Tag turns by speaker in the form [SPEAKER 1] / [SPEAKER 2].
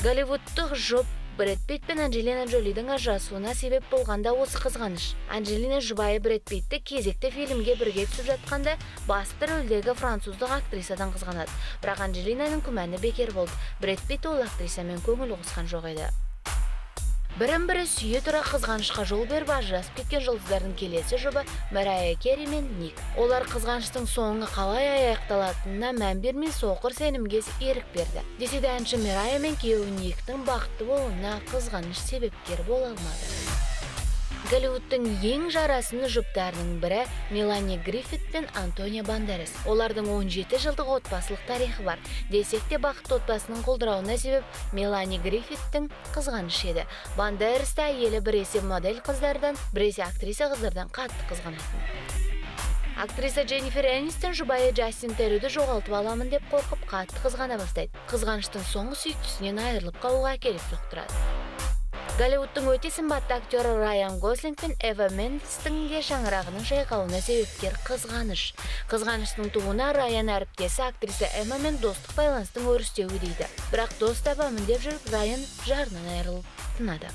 [SPEAKER 1] Голливудтық жұп Брэд Питт пен Анджелина Джолидің ажырасуына себеп болған да осы қызғаныш. Анджелина жұбайы Брэд Питті кезекті фильмге бірге түсіп жатқанда басты рөлдегі француздық актрисадан қызғанады. Бірақ Анджелинаның күмәні бекер болды. Брэд Питт ол актрисамен көңіл қосқан жоқ еді. Бірін бірі сүйе тұра, қызғанышқа жол беріп, ажырасып кеткен жұлдыздардың келесі жұбы — Мэрайя Керри мен Ник. Олар қызғаныштың соңы қалай аяқталатынына мән бермей, соқыр сенімге ерік берді. Десе де, әнші Мэрайя мен күйеуі Никтің бақытты болуына қызғаныш себепкер бола алмады. Голливудтың ең жарасымды жұптарының бірі — Мелани Гриффит пен Антонио Бандерас. Олардың 17 жылдық отбасылық тарихы бар. Десек те, бақытты отбасының құлдырауына себеп Мелани Гриффиттің қызғанышы еді. Бандерасты әйелі біресе модель қыздардан, біресе актриса қыздардан қатты қызғанатын. Актриса Дженнифер Энистон жұбайы Джастин Теруді жоғалтып аламын деп қорқып, қатты қызғана бастайды. Қызғаныштың соңы сүйіктісінен айырылып қалуға әкеліп соқтырады. Голливудтың өте сымбатты актері Райан Гослинг пен Эва Мендестің де шаңырағының шайқалуына себепкер қызғаныш. Қызғаныштың тууына Райан әріптесі актриса Эммамен достық байланыстың өрістеуі дейді. Бірақ дос табамын деп жүріп, Райан жарынан айырылып тынады.